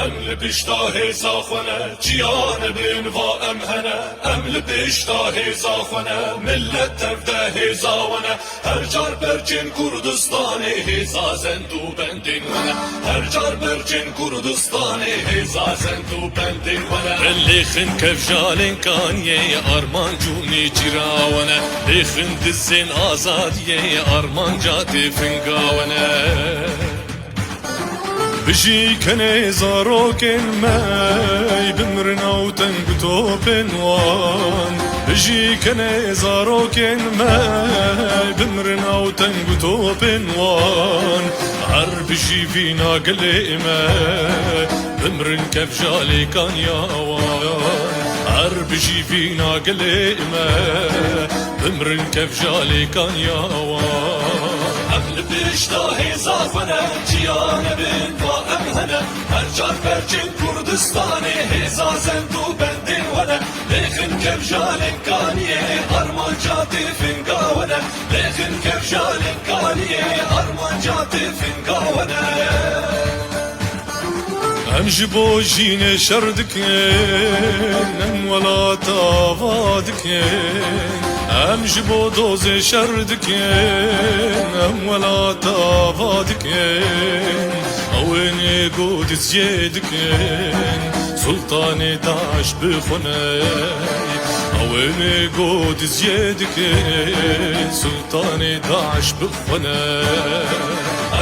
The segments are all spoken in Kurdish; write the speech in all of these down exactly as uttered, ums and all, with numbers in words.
Em li pişta hêza xwe ne, çiya nebên va em hene. Em li pişta hêza xwe ne, millet tev de hêza we ne. Her çar perçên Kurdistanê hêza zend û bendên we ne. Her çar perçên Kurdistanê hêza zend û bendên we ne. Lêxin kevjalên kaniyê, armanc û nêçîra we ne. Lêxin dizên azadiyê, armanca têfinga we ne. Bijî kenê zarokên me, bimrin ew teng û topên wan. Bijî kenê zarokên me, bimrin ew teng û topên wan. Her bijî vîna gelê me, bimrin kevjalê kaniya wan. Her bijî vîna gelê me, bimrin kevjalê kaniya wan. Em li pişta hêza xwe ne, çiya nebin va em hene. Her çar perçên Kurdistanê hêza zend û bendên we ne. Lêxin kevjalên kaniyê, armanca têfinga we ne. Lêxin kevjalên kaniyê, armanca têfinga we ne. Em ji bo jînê şer dikin, em welata ava dikin. Em ji bo dozê şer dikin, em welata ava dikin. Ew ê nêgo diziyê dikin, Sultanê Daş bixwine. Ew ê nêgo diziyê dikin, Sultanê Daş bixwine.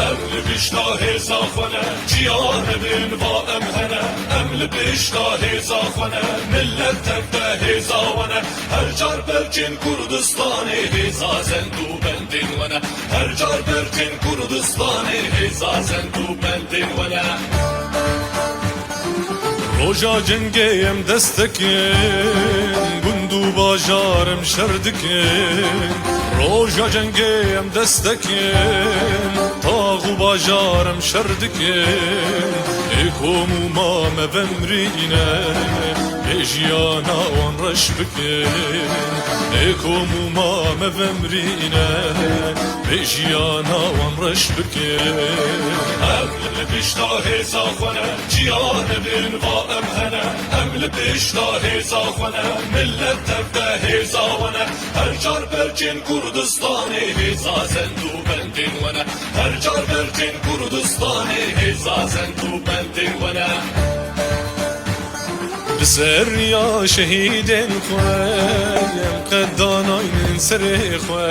Em li pişta hêza xwe ne, çiya nebin va em hene. Em li pişta hêza xwe ne, millet tev de hêza we ne. Her çar perçên Kurdistanê hêza zend û bendên we ne. Her çar perçên Kurdistanê hêza zend û bendên we ne. Roja cengê em dest dikin, gund û bajar em şer dikin. Roja cengê em dest dikin, tax û bajar em şer dikin. Ê kom û mam ev emrîne, bê jiyana wan reş bikin. Ê kom û mam ev emrîne, bê jiyana wan reş bikin. Em li pişta hêza xwe ne, çiya nebin va em hene. Em li pişta hêza xwe ne, millet tev de hêza we ne. Her çar perçên Kurdistanê hêza zend û bendên we ne. Her çar perçên Kurdistanê hêza zend û bendên we ne. Bi ser riya şehîdên xwe, em qed danaynin serê xwe.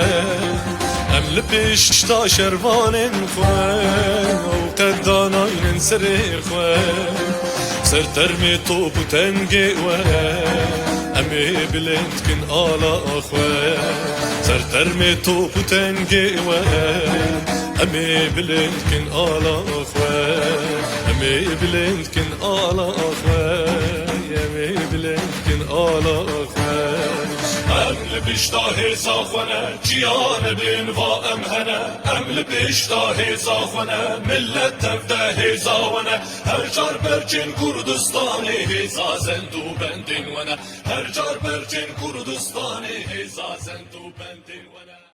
Em li pêşta şervanên xwe, ew qed danaynin serê xwe. Ser termê top û tengê we, em ê bilind kin ala xwe. Ser termê top û tengê we, em ê bilind kin ala xwe. Em ê bilind kin ala xwe. Em ê bilind kin ala xwe. Em li pişta hêza xwe ne, çiya nebin va em hene. Em li pişta hêza xwe ne, millet tev de hêza we ne. Her çar perçên Kurdistanê hêza zend û bendên we ne. Her çar perçên Kurdistanê hêza zend û bendên we ne.